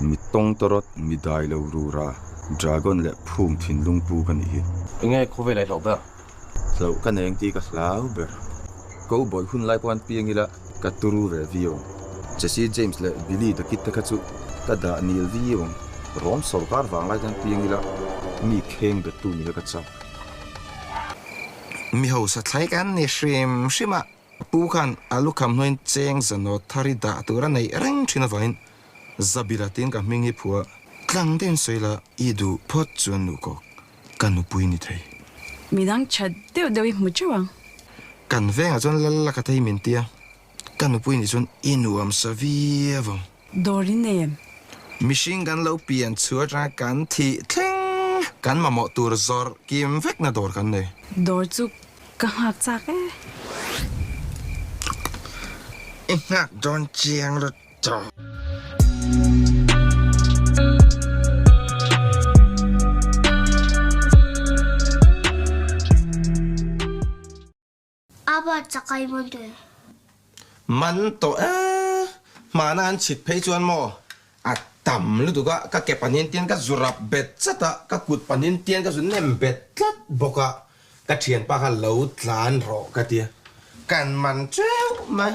Mi tawng tawrawt, mi dai lo rura, dragon leh phung thinlung pu ka nih hi. Enge khawvel a i hlauh ber? Hlauh ka neng tih ka hlau ber. Cowboy hun lai pawh an piang ila ka turu ve viau ang. Jesse James leh Billy the Kid te kha chu ka dah nil viau ang. Rom sawrkar vang lai te an piang ila mi kheng bettu ni kha ka chak. Mi hausa thlai kan ni hrim hrim a, Pu khan a lukham hnuaiin cheng zanawt thar i dah tur a neih reng thin avangin Zabila tiin ka hming hi phua tlang deuhin sawi la i duh phawt chuan nuhkawk ka nupui ni thei. Midang tha deuh deuh i hmu teuh ang. Kan vengah chuan lal la ka thei min tia, ka nupui nih chuan i nuam sa viau ang. Dawr i nei em? Mihring kan lo pian chhuah atanga kan thih thleng kan mamawh tur zawrh kim vekna dawr kan nei. Dawr chu ka nghak chak e. I nghak dawn chiang lutuk. Aba chakai man tawh em? Man tawh e, hmana an chhit phei chuan maw a tam lutuk a, ka ke pahnin tian ka zu rap bet chat a, ka kut pahnin tian ka zu nem bet tlat bawk a, ka thianpa kha lo tlan rawh ka ti a, kan man teuh mai.